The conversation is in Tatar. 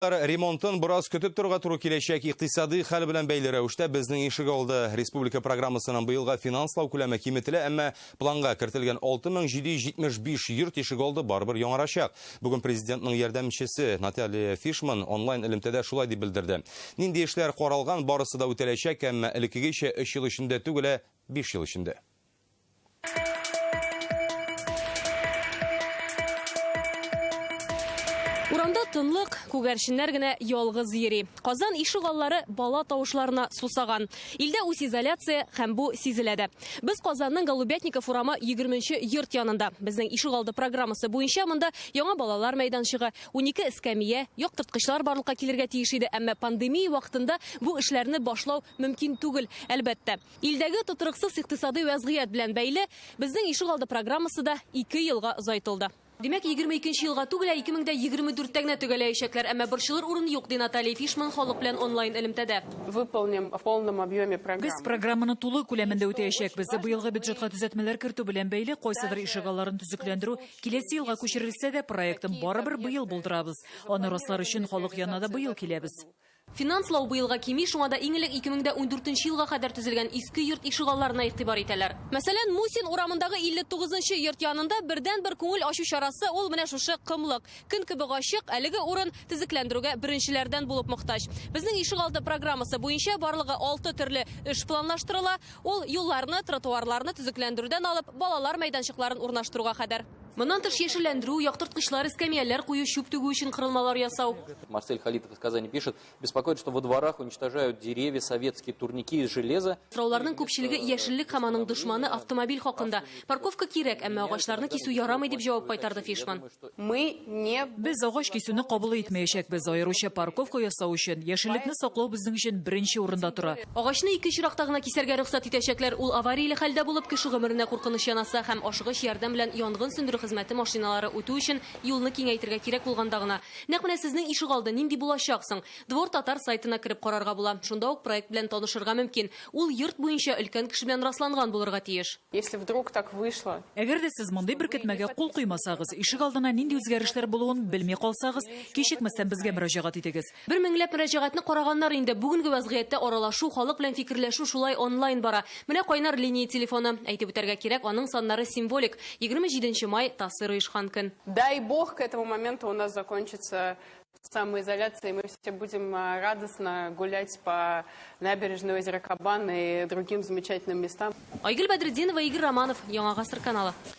Ремонтын бераз көтеп торырга туры киләчәк. Икътисадый хәл белән бәйле рәвештә безнең ишегалды республика программасының быелга финанслау күләме киметелә, әмма планга кертелгән 6775 йорт ишегалды барыбер яңарачак. Бүген президентның ярдәмчесе Наталья Фишман онлайн элемтәдә шулай дип белдерде. Нинди эшләр каралган, барысы да үтәләчәк, әмма элеккегечә 3 ел эчендә түгел, ә 5 ел эчендә. Урамда тынлык, күгәрченнәр генә ялгыз йөри. Казан ишегаллары бала тавышларына сусаган. Илдә үзизоляция һәм бу сизелә дә. Без Казанның Голубятников урамы 20 йорт янында. Безнең ишегалды программасы буенча монда яңа балалар мәйданчыгы, 12 эскәмия, яктырткычлар барлыкка килергә тиеш иде, әмма пандемия вакытында бу эшләрне башлау мөмкин түгел, әлбәттә. Илдәге тотрыксыз икътисадый вәзгыять белән бәйле, безнең ишегалды программасы да 2 елга озайтылды. Димәк, 22 нче елга түгел, ә 2024-тә генә төгәлләячәкләр. Әмма борчылыр урын юк, ди Наталья Фишман халык белән онлайн элемтәдә. Выполним в полном объеме программу. Без программаны тулы күләмендә үтәячәкбез. Быелгы бюджетка төзәтмәләр кертү белән бәйле кайсыдыр ишегалларын төзекләндерү киләсе елга күчерелсә дә, проектын барыбер быел булдырабыз. Аны раслар өчен халык янына да быел киләбез. Финанслау быелга кими, шуңа да иң элек 2014 нче елга кадәр төзелгән иске йорт ишегалларына игътибар итәләр. Мәсәлән, Мусин урамындагы 59 нчы йорт янында бердәнбер күңел ачу чарасы ул менә шушы комлык. Көн кебек ачык, әлеге урын төзекләндерүгә беренчеләрдән булып мохтаҗ. Безнең ишегалды программасы буенча барлыгы алты төрле эш планлаштырыла. Ул юлларны, тротуарларны төзекләндерүдән алып, балалар мәйданчыкларын урнаштыруга кадәр. Моннан тыш яшелләндерү, яктырткычлар, эскәмияләр кую, чүп түгү өчен корылмалар ясау. Марсель Халитов из Казани пишет, беспокоит, что во дворах уничтожают деревья, советские турники из железа. Сорауларның күпчелеге яшеллек һәм аның дошманы автомобиль хакында. Парковка кирәк, әмма агачларны кисү ярамый, дип җавап кайтарды Фишман. Мы не Без агач кисүне кабул итмәячәкбез, аеруча парковка ясау өчен. Яшеллекне саклау безнең өчен беренче урында тора. Агачны ике очракта гына кисәргә рөхсәт итәчәкләр, ул аварияле хәлдә булып, кеше гомеренә куркыныч янаса һәм ашыгыч ярдәм белән янгын сүндерү хезмәте машиналары үтү өчен юлны киңәйтергә кирәк булганда гына. Нәкъ менә сезнең ишегалды нинди булачак соң? Двор татар сайтына кереп карарга була. Шунда ук проект белән танышырга мөмкин. Ул йорт буенча өлкән кеше белән расланган булырга тиеш. Если вдруг так вышло. Әгәр дә сез мондый беркетмәгә кул куймасагыз, ишегалдына нинди үзгәрешләр булуын белми калсагыз, кичекмәстән безгә мөрәҗәгать итегез. Бер меңләп мөрәҗәгатьне караганнар инде. Бүгенге вәзгыятьтә аралашу, халык белән фикерләшү шулай онлайн бара. Менә кайнар линия телефоны. Әйтеп үтәргә кирәк, аның саннары символик. 27 нче май, ТАССР оешкан көн. Дай бог, к этому моменту у нас закончится самоизоляция, и мы все будем радостно гулять по набережной озера Кабан и другим замечательным местам. Айгөл Бәдретдинова, Игорь Романов, Яңа Гасыр каналы.